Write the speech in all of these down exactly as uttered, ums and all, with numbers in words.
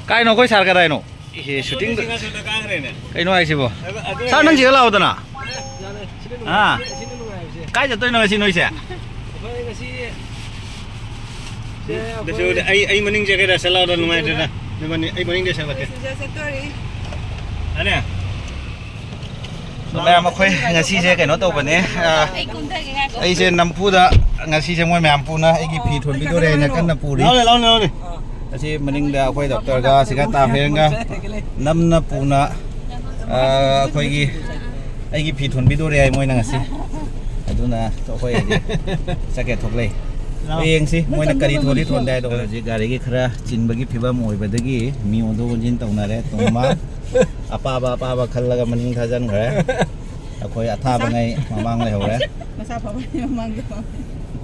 ꯀꯥꯏꯅꯣ ꯑꯩꯈꯣꯏ ꯁꯥꯔ ꯀꯗꯥꯏꯅꯣ? ꯏꯍꯦ, ꯁꯨꯇꯤꯡꯗ ꯀꯩꯅꯣ ꯍꯥꯏꯁꯤꯕꯣ? ꯁꯥꯔ, ꯅꯪ ꯁꯤꯗ ꯂꯥꯛꯑꯣꯗꯅ꯫ ꯑꯥ? ꯀꯥꯏ ꯆꯠꯇꯣꯏꯅꯣ ꯉꯁꯤ ꯅꯣꯏꯁꯦ? ꯑꯩꯈꯣꯏ ꯉꯁꯤ ꯁꯦ, ꯑꯩꯈꯣꯏ ꯑꯩ, ꯑꯩ ꯃꯅꯤꯡ ꯆꯠꯀꯦꯗ, ꯆꯠꯂꯛꯑꯣꯗ, ꯅꯨꯡꯉꯥꯏꯇ꯭ꯔꯦꯗ꯫ ꯅꯣꯏꯕꯥꯅꯤ, ꯑꯩ ꯃꯅꯤꯡꯗ ꯆꯠꯂꯛꯀꯦ꯫ ꯁꯤꯗ ꯆꯠꯇꯣꯔꯤ꯫ ꯑꯅꯦ? ꯃꯌꯥꯝ, ꯑꯩꯈꯣꯏ ꯉꯁꯤꯁꯦ ꯀꯩꯅꯣ ꯇꯧꯕꯅꯦ, ꯑ, ꯑꯩ ꯀꯨꯝꯊꯒꯦ, ꯉꯥꯏꯈꯣ꯫ ꯑꯩꯁꯦ ꯅꯝꯐꯨꯗ ꯉꯁꯤꯁꯦ ꯃꯣꯏ ꯃꯌꯥꯝ ꯄꯨꯅ ꯑꯩꯒꯤ ꯐꯤ ꯊꯣꯟꯕꯤꯗꯣꯔꯦ ꯍꯥꯏꯅ ꯀꯟꯅ ꯄꯨꯔꯤ꯫ ꯂꯥꯎꯅꯦ, ꯂꯥꯎꯅꯦ, ꯂꯥꯎꯅꯦ꯫ ꯑꯁꯤ ꯃꯅꯤꯡꯗ ꯑꯩꯈꯣꯏ ꯗꯣꯛꯇꯔꯒ ꯁꯤꯒ ꯇꯥꯐꯦꯟꯒ ꯅꯝꯅ ꯄꯨꯅ, ꯑ, ꯑꯩꯈꯣꯏꯒꯤ, ꯑꯩꯒꯤ ꯐꯤ ꯊꯣꯟꯕꯤꯗꯣꯔꯦ ꯍꯥꯏ ꯃꯣꯏꯅ ꯉꯁꯤ꯫ ꯑꯗꯨꯅ ꯑꯩꯈꯣꯏ ꯍꯧꯖꯤꯛ ꯆꯠꯀꯦ ꯊꯣꯛꯂꯛꯏ꯫ ꯍꯌꯦꯡꯁꯤ ꯃꯣꯏꯅ ꯀꯔꯤ ꯊꯣꯟꯗꯤ ꯊꯣꯟꯗꯦ ꯍꯥꯏꯗꯣ꯫ ꯍꯧꯖꯤꯛ ꯒꯥꯔꯤꯒꯤ ꯈꯔ ꯆꯤꯟꯕꯒꯤ ꯐꯤꯕꯝ ꯑꯣꯏꯕꯗꯒꯤ ꯃꯤ ꯑꯣꯟꯊꯣꯛ ꯑꯣꯟꯁꯤꯟ ꯇꯧꯅꯔꯦ꯫ ꯇꯣꯡꯃ ꯑꯄꯥꯕ ꯑꯄꯥꯕ ꯈꯜꯂꯒ ꯃꯅꯤꯡ ꯊꯥꯖꯤꯟꯈ꯭ꯔꯦ꯫ ꯑꯩꯈꯣꯏ ꯑꯊꯥꯕꯉꯩ ꯃꯃꯥꯡ ꯂꯩꯍꯧꯔꯦ꯫ ꯃꯁꯥ ꯐꯕ ꯃꯃꯥꯡꯗ꯫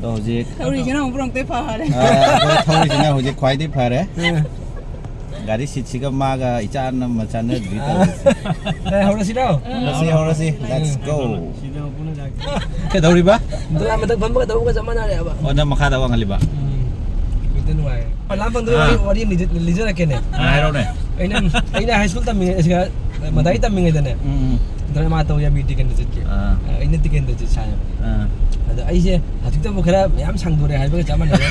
ꯑꯗꯣ ꯍꯧꯖꯤꯛ ꯊꯧꯔꯤꯁꯤꯅ ꯑꯃꯨꯛ ꯄꯨꯔꯛꯇꯩ ꯐꯔꯦ꯫ ꯑ, ꯑꯩꯈꯣꯏ ꯊꯧꯔꯤꯁꯤꯅ ꯍꯧꯖꯤꯛ ꯈ꯭ꯋꯥꯏꯗꯒꯤ ꯐꯔꯦ꯫ ꯒꯥꯔꯤ ꯁꯤꯠꯁꯤꯒ ꯃꯥꯒ ꯏꯆꯥꯟ ꯑꯃ ꯆꯥꯟꯅꯗ꯭ꯔꯤ ꯇꯧꯔꯤꯁꯦ꯫ ꯑꯦ, ꯍꯧꯔꯁꯤꯔꯣ? ꯍꯧꯔꯁꯤ, ꯍꯧꯔꯁꯤ꯫ Let's go꯫ ꯀꯩꯗꯧꯔꯤꯕ? ꯗꯣꯂꯥ ꯃꯊꯛ ꯐꯝꯕꯒ ꯇꯧꯕꯒ ꯆꯞ ꯃꯥꯟꯅꯔꯦꯕ꯫ ꯑꯣ, ꯅꯪ ꯃꯈꯥꯗ ꯋꯥꯡꯍꯜꯂꯤꯕ? ꯎꯝ꯫ ꯍꯦꯛꯇ ꯅꯨꯡꯉꯥꯏꯔꯦ꯫ ꯂꯥꯝ ꯐꯪꯗꯕ ꯑꯥ꯫ ꯋꯥꯔꯤ, ꯋꯥꯔꯤ ꯑꯃ ꯂꯤꯖ-, ꯂꯤꯖꯔꯛꯀꯦꯅꯦ꯫ ꯑꯥ, ꯍꯥꯏꯔꯛꯑꯣꯅꯦ꯫ ꯑꯩꯅ, ꯑꯩꯅ ꯍꯥꯏ ꯁ꯭ꯀꯨꯜ ꯇꯝꯃꯤꯉꯩ, ꯁꯤꯒ ꯃꯗꯥꯏ ꯇꯝꯃꯤꯉꯩꯗꯅꯦ꯫ ꯎꯝ, ꯎꯝ꯫ ꯗ꯭ꯔꯃꯥ ꯃꯥ ꯇꯧ ꯌꯥꯕꯤ ꯇꯤꯀꯦꯟꯗ꯭ꯔꯖꯤꯠꯀꯤ꯫ ꯑꯥ꯫ ꯑꯩꯅ ꯇꯤꯀꯦꯟꯗ꯭ꯔꯖꯤꯠ ꯁꯥꯏꯌꯦꯕ꯫ ꯑꯥ꯫ ꯑꯗꯣ ꯑꯩꯁꯦ ꯍꯧꯖꯤꯛꯇꯕꯨ ꯈꯔ ꯃꯌꯥꯝ ꯁꯥꯡꯗꯣꯔꯦ ꯍꯥꯏꯕꯒ ꯆꯞ ꯃꯥꯟꯅꯔꯦ꯫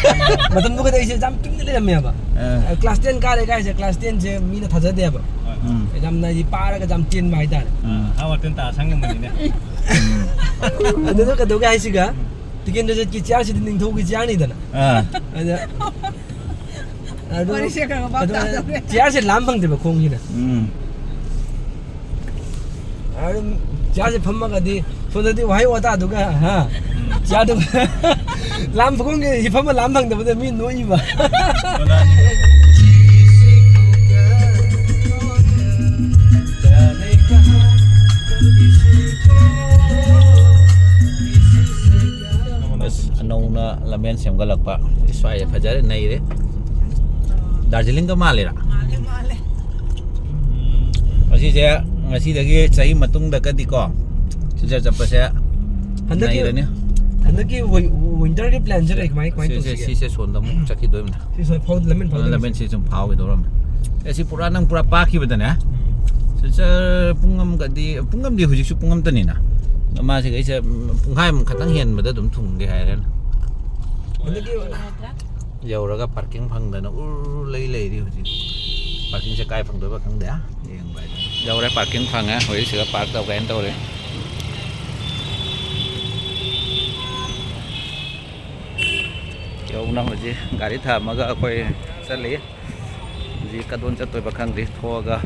ꯃꯇꯝꯗꯨꯒꯗꯤ ꯑꯩꯁꯦ ꯌꯥꯝ ꯄꯤꯛꯅ ꯂꯩꯔꯝꯃꯦꯕ꯫ ꯑꯥ꯫ Class ten ꯀꯥꯔꯦ ꯀꯥꯏꯁꯦ, class ten ꯁꯦ ꯃꯤꯅ ꯊꯥꯖꯗꯦꯕ꯫ ꯎꯝ꯫ ꯌꯥꯝꯅ ꯍꯥꯏꯗꯤ ꯄꯥꯔꯒ ꯌꯥꯝ ꯇꯦꯟꯕ ꯍꯥꯏꯇꯥꯔꯦ꯫ ꯑꯥ, ꯑꯥ, ꯋꯥꯇꯤꯟ ꯇꯥ ꯁꯪꯉꯝꯕꯅꯤꯅꯦ꯫ ꯑꯗꯨꯗ ꯀꯩꯗꯧꯒꯦ ꯍꯥꯏꯁꯤꯒ, ꯇꯤꯀꯦꯟꯗ꯭ꯔꯖꯤꯠꯀꯤ chair ꯁꯤꯗꯤ ꯅꯤꯡꯊꯧꯒꯤ chair ꯅꯤꯗꯅ꯫ ꯑꯥ꯫ ꯑꯗ ꯑꯗꯨ, ꯋꯥꯔꯤꯁꯦ ꯈꯔ ꯈꯔ ꯚꯥꯞ ꯑꯗꯨ ꯇꯥꯗꯕꯅꯦ꯫ Chair ꯁꯦ ꯂꯥꯝ ꯐꯪꯗꯦꯕ ꯈꯣꯡꯁꯤꯅ꯫ ꯎꯝ꯫ ꯑꯗꯨꯝ chair ꯁꯦ ꯐꯝꯃꯒꯗꯤ ꯁꯣꯝꯗꯗꯤ ꯋꯥꯍꯩ ꯋꯥꯇꯥꯗꯨꯒ, ꯍꯥ? Chair ꯗꯨꯒ ꯂꯥꯝ ꯈꯣꯡꯒꯤ ꯐꯝꯃ ꯂꯥꯝ ꯐꯪꯗꯕꯗ ꯃꯤ ꯅꯣꯛꯏꯕ꯫ ꯑꯁ, ꯑꯅꯧꯅ ꯂꯝꯕꯦꯟ ꯁꯦꯝꯒꯠꯂꯛꯄ꯫ ꯁ꯭ꯋꯥꯏꯁꯦ ꯐꯖꯔꯦ, ꯅꯩꯔꯦ꯫ ꯗꯥꯔꯖꯤꯂꯤꯡꯒ ꯃꯥꯜꯂꯤꯔꯥ? ꯃꯥꯜꯂꯦ, ꯃꯥꯜꯂꯦ꯫ ꯑꯁꯤꯁꯦ ꯉꯁꯤꯗꯒꯤ ꯆꯍꯤ ꯃꯇꯨꯡꯗꯒꯗꯤꯀꯣ, ꯁꯤꯗ ꯆꯠꯄꯁꯦ ꯍꯟꯗꯛꯀꯤ, ꯅꯩꯔꯅꯤ꯫ ꯍꯟꯗꯛꯀꯤ ꯋꯤꯟ-, winter ꯒꯤ plan ꯁꯦ ꯀꯃꯥꯏ, ꯀꯃꯥꯏ ꯁꯤꯁꯦ, ꯇꯧꯁꯤꯒꯦ? ꯁꯤꯁꯦ ꯁꯣꯟꯗ ꯑꯃꯨꯛ ꯆꯠꯈꯤꯗꯣꯏꯕꯅꯦ꯫ ꯁꯤ ꯁꯣꯟ ꯐꯥꯎ-, ꯂꯝꯕꯦꯟ ꯐꯥꯎꯗꯣꯏꯅꯦ꯫ ꯂꯝꯕꯦꯟꯁꯤ ꯁꯨꯝ ꯐꯥꯎꯈꯤꯗꯧꯔꯕꯅꯦ꯫ ꯑꯦ, ꯁꯤ ꯄꯨꯔꯥ, ꯅꯪ ꯄꯨꯔꯥ ꯄꯥꯛꯈꯤꯕꯗꯅꯦ꯫ ꯁꯤ ꯆ-, ꯄꯨꯡ ꯑꯃꯒꯗꯤ, ꯄꯨꯡ ꯑꯃꯗꯤ ꯍꯧꯖꯤꯛꯁꯨ ꯄꯨꯡ ꯑꯃꯇꯅꯤꯅ꯫ ꯑꯗꯣ ꯃꯥꯁꯦ ꯑꯩꯁꯦ, ꯎꯝ, ꯄꯨꯡꯈꯥꯏꯃꯨꯛ ꯈꯛꯇꯪ ꯍꯦꯟꯕꯗ ꯑꯗꯨꯝ ꯊꯨꯡꯒꯦ ꯍꯥꯏꯔꯦꯅ꯫ ꯌꯧꯔꯒ ꯄꯥꯔꯀꯤꯡ ꯐꯪꯗꯅ ꯎꯔ ꯂꯩ ꯂꯩꯔꯤ ꯍꯧꯖꯤꯛ꯫ ꯄꯥꯔꯀꯤꯡꯁꯦ ꯀꯥꯏ ꯐꯪꯗꯣꯏꯕ ꯈꯪꯗꯦ꯫ ꯌꯦꯡꯕ ꯍꯥꯏꯗꯨꯅꯤ꯫ ꯌꯧꯔꯦ, ꯄꯥꯔꯀꯤꯡ ꯐꯪꯉꯦ꯫ ꯍꯧꯖꯤꯛ ꯁꯤꯗ ꯄꯥꯔꯛ ꯇꯧꯒꯦꯅ ꯇꯧꯔꯤ꯫ ꯌꯧꯅ ꯍꯧꯖꯤꯛ ꯒꯥꯔꯤ ꯊꯝꯃꯒ ꯑꯩꯈꯣꯏ ꯆꯠꯂꯤ꯫ ꯍꯧꯖꯤꯛ ꯀꯗꯣꯝ ꯆꯠꯇꯣꯏꯕ ꯈꯪꯗ꯭ꯔꯤ꯫ ꯊꯣꯛꯑꯒ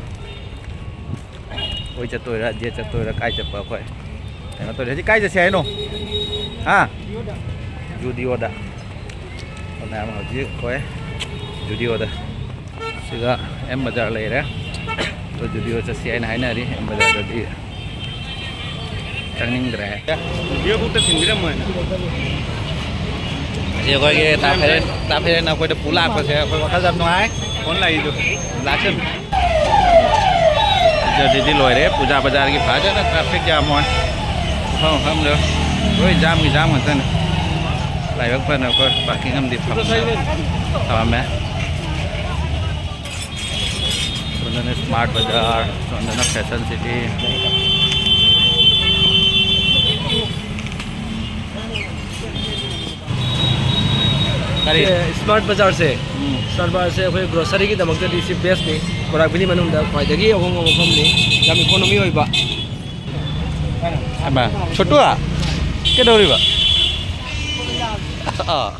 ꯑꯣꯏ ꯆꯠꯇꯣꯏꯔꯥ, ꯖꯦꯠ ꯆꯠꯇꯣꯏꯔꯥ, ꯀꯥꯏ ꯆꯠꯄ ꯑꯩꯈꯣꯏ ꯀꯩꯅꯣ ꯇꯧꯔꯤ꯫ ꯍꯧꯖꯤꯛ ꯀꯥꯏ ꯆꯠꯁꯦ ꯍꯥꯏꯅꯣ? ꯍꯥ? ꯖꯨꯗꯤꯑꯣꯗ꯫ ꯃꯌꯥꯝ ꯍꯧꯖꯤꯛ ꯑꯩꯈꯣꯏ ꯖꯨꯗꯤꯑꯣꯗ꯫ ꯁꯤꯒ ꯑꯦꯝ ꯕꯖꯥꯔ ꯂꯩꯔꯦ꯫ ꯑꯗꯣ ꯖꯨꯗꯤꯑꯣ ꯆꯠꯁꯤ ꯍꯥꯏꯅ ꯍꯥꯏꯅꯔꯤ꯫ ꯑꯦꯝ ꯕꯖꯥꯔꯗꯗꯤ ꯆꯪꯅꯤꯡꯗ꯭ꯔꯦ꯫ ꯚꯤꯗꯤꯑꯣ ꯕꯨꯛꯇ ꯊꯤꯟꯕꯤꯔꯝꯃꯣ ꯍꯥꯏꯅ꯫ ꯑꯁꯤ ꯑꯩꯈꯣꯏꯒꯤ ꯇꯥ ꯐꯦꯔꯦꯟ, ꯇꯥ ꯐꯦꯔꯦꯟꯅ ꯑꯩꯈꯣꯏꯗ ꯄꯨ ꯂꯥꯛꯄꯁꯦ ꯑꯩꯈꯣꯏ ꯋꯥꯈꯜ ꯌꯥꯝ ꯅꯨꯡꯉꯥꯏ꯫ ꯐꯣꯟ ꯂꯥꯛꯏꯗꯣ꯫ ꯂꯥꯛꯁꯟ꯫ ꯄꯨꯖꯥꯁꯤꯗꯤ ꯂꯣꯏꯔꯦ꯫ ꯄꯨꯖꯥ ꯕꯖꯥꯔꯒꯤ ꯐꯖꯅ ꯇ꯭ꯔꯥꯐꯤꯛ ꯖꯥꯝ ꯑꯣꯏ꯫ ꯃꯐꯝ ꯃꯐꯝꯗ ꯂꯣꯏ ꯖꯥꯝꯒꯤ ꯖꯥꯝ ꯉꯥꯛꯇꯅꯤ꯫ ꯂꯥꯏꯕꯛ ꯐꯅ ꯑꯩꯈꯣꯏ ꯄꯥꯔꯀꯤꯡ ꯑꯃꯗꯤ ꯐꯪ-, ꯊꯝꯃꯝꯃꯦ꯫ ꯁꯣꯝꯗꯅ ꯁ꯭ꯃꯥꯔꯠ ꯕꯖꯥꯔ, ꯁꯣꯝꯗꯅ ꯐꯦꯁꯟ ꯁꯤꯇꯤ꯫ ꯀꯔꯤ? ꯁꯦ, ꯁ꯭ꯃꯥꯔꯠ ꯕꯖꯥꯔꯁꯦ, ꯎꯝ꯫ ꯁ꯭ꯃꯥꯔꯠ ꯕꯖꯥꯔꯁꯦ ꯑꯩꯈꯣꯏ ꯒ꯭ꯔꯣꯁꯔꯤꯒꯤꯗꯃꯛꯇꯗꯤ ꯁꯤ ꯕꯦꯁꯅꯤ꯫ ꯕꯔꯥꯛ ꯚꯦꯂꯤ ꯃꯅꯨꯡꯗ ꯈ꯭ꯋꯥꯏꯗꯒꯤ ꯑꯍꯣꯡꯕ ꯃꯐꯝꯅꯤ, ꯌꯥꯝ ꯏꯀꯣꯅꯣꯃꯤ ꯑꯣꯏꯕ꯫ ꯍꯩꯃꯥ, ꯁꯣꯇꯨ, ꯀꯩꯗꯧꯔꯤꯕ? ꯑꯥ꯫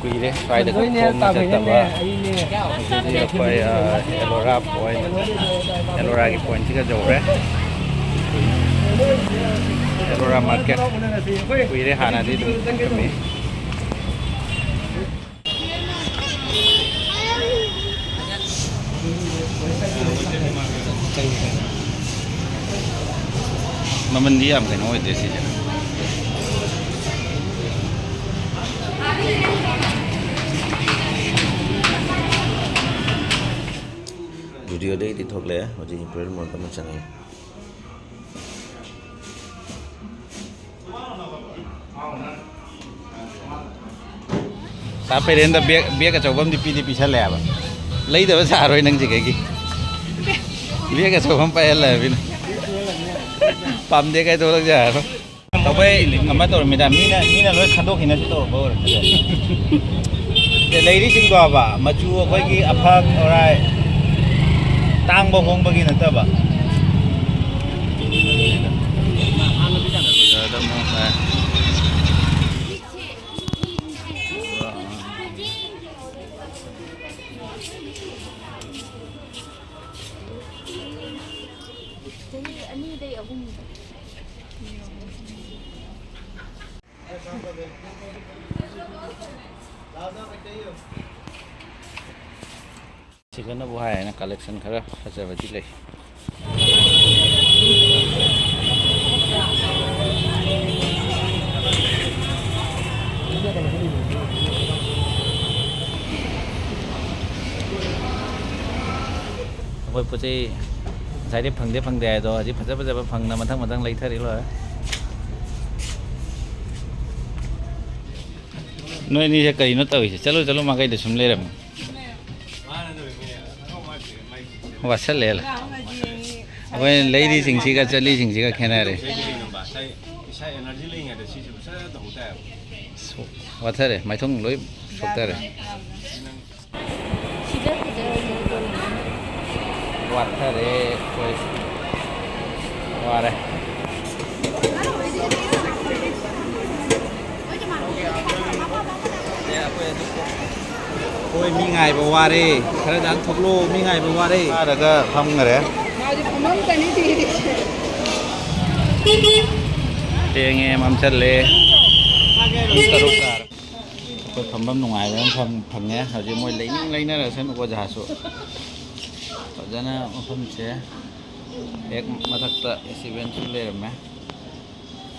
ꯀꯨꯏꯔꯦ ꯁ꯭ꯋꯥꯏꯗ ꯊꯣꯡꯅ ꯆꯠꯇꯕ꯫ ꯍꯧꯖꯤꯛꯇꯤ ꯑꯩꯈꯣꯏ, ꯑ, ꯑꯦꯂꯣꯔꯥ ꯄꯣꯏꯟ, ꯑꯦꯂꯣꯔꯥꯒꯤ ꯄꯣꯏꯟꯁꯤꯒ ꯌꯧꯔꯦ꯫ ꯑꯦꯂꯣꯔꯥ ꯃꯥꯔꯀꯦꯠ꯫ ꯀꯨꯏꯔꯦ, ꯍꯥꯟꯅꯗꯤ ꯑꯗꯨꯝ ꯆꯠꯂꯝꯃꯤ꯫ ꯃꯃꯟꯗꯤ ꯌꯥꯝ ꯀꯩꯅꯣ ꯑꯣꯏꯗꯦ ꯁꯤꯁꯦ꯫ ꯖꯨꯗꯤꯑꯣꯗꯒꯤꯗꯤ ꯊꯣꯛꯂꯛꯑꯦ, ꯍꯧꯖꯤꯛ ꯏꯝꯄꯤꯔꯤꯌꯦꯜ ꯃꯣꯜꯗ ꯑꯃꯨꯛ ꯆꯪꯉꯛꯑꯦ꯫ ꯇꯥ ꯐꯦꯔꯦꯟꯗ ꯕꯦꯒ, ꯕꯦꯒ ꯑꯆꯧꯕ ꯑꯃꯗꯤ ꯄꯤꯗꯤ ꯄꯤꯁꯜꯂꯦ ꯍꯥꯏꯕ꯫ ꯂꯩꯗꯕ ꯁꯥꯔꯣꯏ ꯅꯪꯁꯦ ꯀꯩꯒꯤ? ꯕꯦꯒ ꯑꯆꯧꯕ ꯑꯃ ꯄꯥꯏꯍꯜꯂꯦ ꯍꯥꯏꯕꯅꯤꯅ꯫ ꯄꯥꯝꯗꯦ ꯀꯥꯏ ꯊꯣꯛꯂꯛꯁꯦ ꯍꯥꯏꯔꯣ꯫ ꯑꯩꯈꯣꯏ ꯑꯃ ꯇꯧꯔꯝꯃꯤꯗ, ꯃꯤꯅ, ꯃꯤꯅ ꯂꯣꯏ ꯈꯟꯗꯣꯛꯈꯤꯅꯁꯨ ꯇꯧꯔꯝꯕ ꯑꯣꯏꯔꯝꯕꯁꯦ꯫ ꯂꯩꯔꯤꯁꯤꯡꯗꯣ ꯍꯥꯏꯕ, ꯃꯆꯨ ꯑꯩꯈꯣꯏꯒꯤ ꯑꯐꯛ ꯑꯔꯥꯏ, ꯇꯥꯡꯕ ꯍꯣꯡꯕꯒꯤ ꯅꯠꯇꯕ꯫ ꯆꯍꯤ ꯑꯅꯤꯗꯩ ꯑꯍꯨꯝ꯫ ꯁꯤꯒꯅꯕꯨ ꯍꯥꯏ ꯍꯥꯏꯅ collection ꯈꯔ ꯐꯖꯕꯗꯤ ꯂꯩ꯫ ꯑꯩꯈꯣꯏ ꯄꯣꯠ ꯆꯩ ꯉꯁꯥꯏꯗꯩ ꯐꯪꯗꯦ ꯐꯪꯗꯦ ꯍꯥꯏꯗꯣ ꯍꯧꯖꯤꯛ ꯐꯖ ꯐꯖꯕ ꯐꯪꯅ ꯃꯊꯪ ꯃꯊꯪ ꯂꯩꯊꯔꯤ ꯂꯣꯏꯔꯦ꯫ ꯅꯣꯏ ꯑꯅꯤꯁꯦ ꯀꯔꯤꯅꯣ ꯇꯧꯔꯤꯁꯦ? ꯆꯠꯂꯨ ꯆꯠꯂꯨ ꯃꯥꯏꯀꯩꯗ ꯁꯨꯝ ꯂꯩꯔꯝꯃꯤ꯫ ꯋꯥꯁꯜꯂꯦ꯫ ꯑꯩꯈꯣꯏꯅ ꯂꯩꯔꯤꯁꯤꯡꯁꯤꯒ ꯆꯠꯂꯤꯁꯤꯡꯁꯤꯒ ꯈꯦꯠꯅꯔꯦ꯫ ꯏꯁꯥ energy ꯂꯩꯉꯩꯗ ꯁꯤꯁꯦ ꯐꯖꯅ ꯇꯧꯍꯧ ꯇꯥꯏꯕ꯫ ꯋꯥꯊꯔꯦ, ꯃꯥꯏꯊꯣꯡ ꯂꯣꯏ ꯁꯣꯛꯊꯔꯦ꯫ ꯋꯥꯊꯔꯦ ꯑꯩꯈꯣꯏ꯫ ꯋꯥꯔꯦ꯫ ꯑꯩꯈꯣꯏ ꯃꯤ ꯉꯥꯏꯕ ꯋꯥꯔꯦ꯫ ꯈꯔ ꯗꯥꯟ ꯊꯣꯛꯂꯣ, ꯃꯤ ꯉꯥꯏꯕ ꯋꯥꯔꯦ꯫ ꯐꯥꯔꯒ ꯐꯝꯈꯔꯦ꯫ ꯃꯥꯁꯨ ꯐꯝꯐꯝꯇꯅꯤ ꯊꯤꯔꯤꯁꯦ꯫ ꯊꯦꯡꯉꯦ, ꯃꯝꯁꯜꯂꯦ꯫ ꯄꯨꯡ ꯇꯔꯨꯛ ꯇꯥꯔꯦ꯫ ꯑꯩꯈꯣꯏ ꯐꯝꯐꯝ ꯅꯨꯡꯉꯥꯏꯕ ꯑꯃ ꯐꯝ-, ꯐꯪꯉꯦ꯫ ꯍꯧꯖꯤꯛ ꯃꯣꯏ ꯂꯩꯅꯤꯡ ꯂꯩꯅꯔꯁꯅꯨ ꯑꯣꯖꯥꯁꯨ꯫ ꯐꯖꯅ ꯃꯐꯝꯁꯦ ꯍꯦꯛ ꯃꯊꯛꯇ ꯑꯦꯁꯤꯚꯦꯟꯁꯨ ꯂꯩꯔꯝꯃꯦ꯫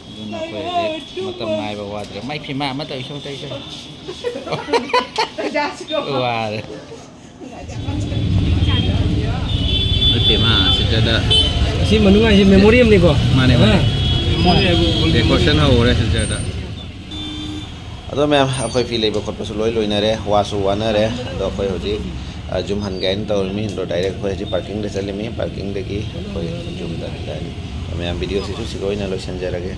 ꯑꯗꯨꯅ ꯑꯩꯈꯣꯏ ꯍꯧꯖꯤꯛ ꯃꯇꯝ ꯉꯥꯏꯕ ꯋꯥꯗ꯭ꯔꯦ꯫ ꯃꯥꯏ ꯐꯤꯃꯥ ꯑꯃ ꯇꯧꯏꯁꯦ, ꯑꯃ ꯇꯧꯏꯁꯦ꯫ ꯋꯥꯔꯦ꯫ ꯅꯠꯇꯦ, ꯃꯥ ꯁꯤꯗꯗ ꯑꯁꯤ ꯃꯅꯨꯡ ꯍꯥꯏꯁꯦ memory ꯑꯃꯅꯤꯀꯣ? ꯃꯥꯅꯦ, ꯃꯥꯅꯦ꯫ ꯑꯥ꯫ Decoration ꯍꯧꯔꯦ ꯁꯤꯗꯗ꯫ ꯑꯗꯣ ꯃꯌꯥꯝ, ꯑꯩꯈꯣꯏ ꯐꯤ ꯂꯩꯕ ꯈꯣꯠꯄꯁꯨ ꯂꯣꯏ ꯂꯣꯏꯅꯔꯦ, ꯋꯥꯁꯨ ꯋꯥꯅꯔꯦ꯫ ꯑꯗꯣ ꯑꯩꯈꯣꯏ ꯍꯧꯖꯤꯛ ꯑ, ꯌꯨꯝ ꯍꯟꯒꯦ ꯍꯥꯏꯅ ꯇꯧꯔꯤꯃꯤ, ꯑꯗꯣ ꯗꯥꯏꯔꯦꯛ ꯑꯩꯈꯣꯏ ꯍꯧꯖꯤꯛ ꯄꯥꯔꯀꯤꯡꯗ ꯆꯠꯂꯤꯃꯤ, ꯄꯥꯔꯀꯤꯡꯗꯒꯤ ꯑꯩꯈꯣꯏ ꯌꯨꯝꯗ ꯍꯜꯂꯛꯑꯅꯤ꯫ ꯃꯌꯥꯝ, ꯚꯤꯗꯤꯑꯣꯁꯤꯁꯨ ꯁꯤꯒ ꯑꯣꯏꯅ ꯂꯣꯏꯁꯤꯟꯖꯔꯒꯦ꯫